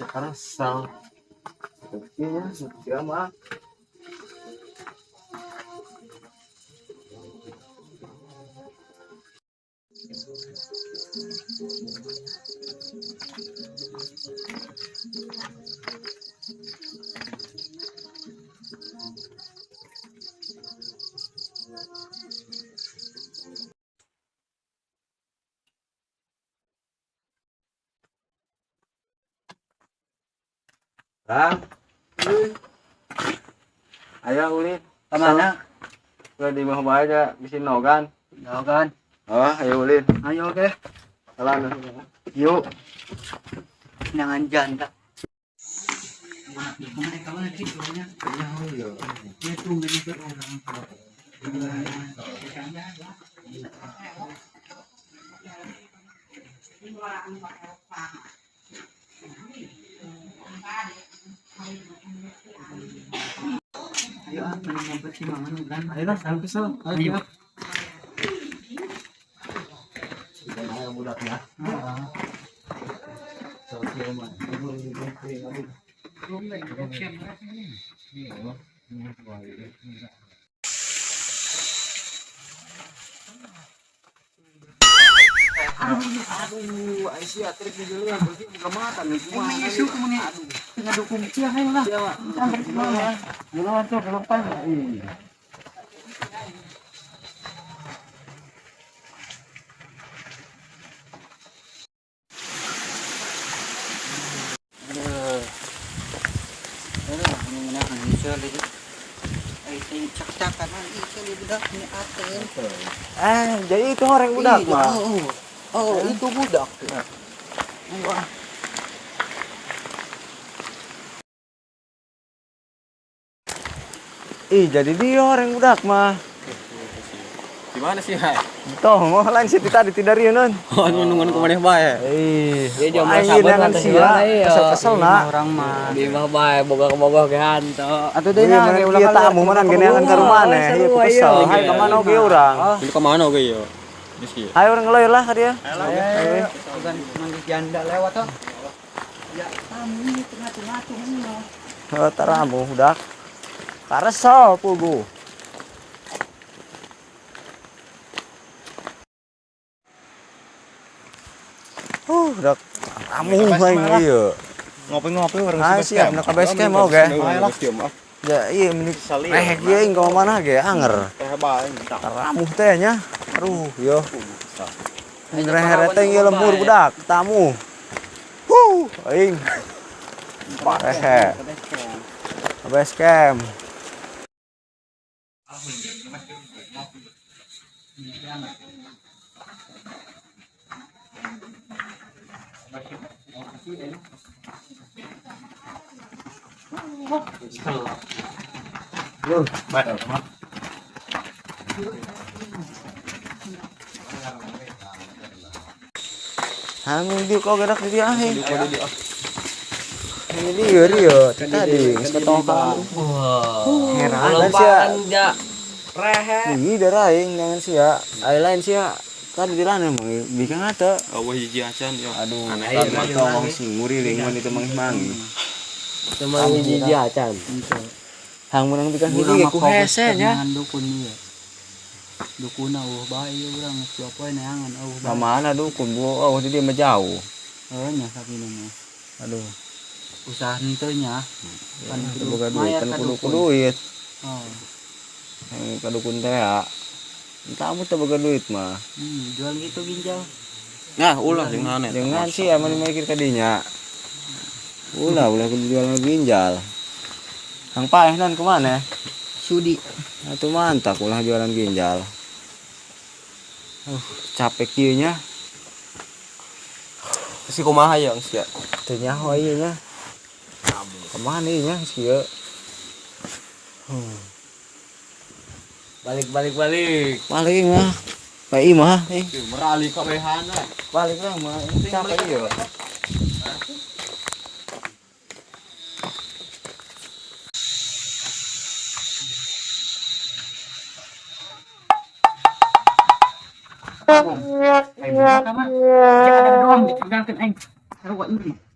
Karesal. Iya, sia mah. Kang. Ayo ulin. Kemana? Udah di bawah aja, bisi nogan. Nogan. Oh, ayo ulin. Ayo oke. Salam. Yuk. Jangan janda. Ayo ah, mending si Mama nugan. Ayo lah, sampai kesel. Ayo. Ayo budaknya. Heeh. Aduh, Aisyah trik di dulu yang berarti buka mata nih. Emang isu kemudian tengah dukung cia ayo lah. Sampai kemana? Duluan tuh kelupan. Iya. Aduh. Aduh, ini menahan isu lagi. Cak-cakan isu di budak ini aten. Jadi itu orang budak mah. Oh, itu budak. Wah. Ih, jadi dia orang budak mah. Di mana sih, Hai? Toh, mau lain sih tadi tidak rieu nun. Oh, nungguan ke mana bae? Ih, Dia jam aing sabar dengan atau sia, gimana, iya. kesel-kesel nak. Orang mah. Di mah bae boga-boga ge hanto. Atuh Iya, mana kieu tamu mana geneangan ka rumah maneh, ieu ku kesel. Iya. Hai ka mana oge urang. Dulu ke mana oge yo? Di sini. Hayo urang ngeloy lah ka dia. Ayo, bukan manggil janda lewat toh. Ya, tamu ini tengah-tengah ini. Heuh, taramu budak. Karesel pugu. Udah ramu aing ieu. Ngopi-ngopi bareng Ah, siap, nak ke base camp oge. Ya iya meni rehek ieu aing ka mana ge anger. Ramuh teh nya. Aduh, yo. Rehe teh ieu lembur budak, tamu. Huh, aing. Rehe. Base camp. Hamu di kok gerak di dia aing. Ini lieur ieu tadi geus ketokan. Heran lain sia. Rehe. Ih, darah aing jangan sia. Ai lain sia. Kan di lana mah bikang ate. Eueuh hiji acan yo. Aduh, Aneh kan mah tong sing nguriling mun itu mangi-mangi. Cuma hiji acan. Hang menang bikang hiji ge ku hese nya. Dukun ieu. Dukuna eueuh bae ieu urang geus dua poe neangan eueuh Ka bae. mana dukun bu? Oh, di dia mah jauh. Heuh nya sapina mah. Aduh, Usaha henteu nya. Kan teu kudu boga duit mayar kan ka kudu dukun. duit. Oh. Yang ka dukun teh ya. Tamu teu boga duit mah. Jual gitu ginjal. Nah, ulah jeung aneh. Jangan sih aman mikir ka dinya. Ulah, ulah kudu jualan ginjal. Kang paeh nan kemana? Sudi. Atuh mantap ulah jualan ginjal. Capek kieu nya. Si kumaha ya sia? Teu nyaho ieu nya. Kemana ieu nya kieu? Balik balik balik. Balik mah. Bae mah, eh. Merali ka behana. Balik lah mah. Capek ieu. Aing buka mah. Jangan ada doang dipegangkeun aing. Sarua ini.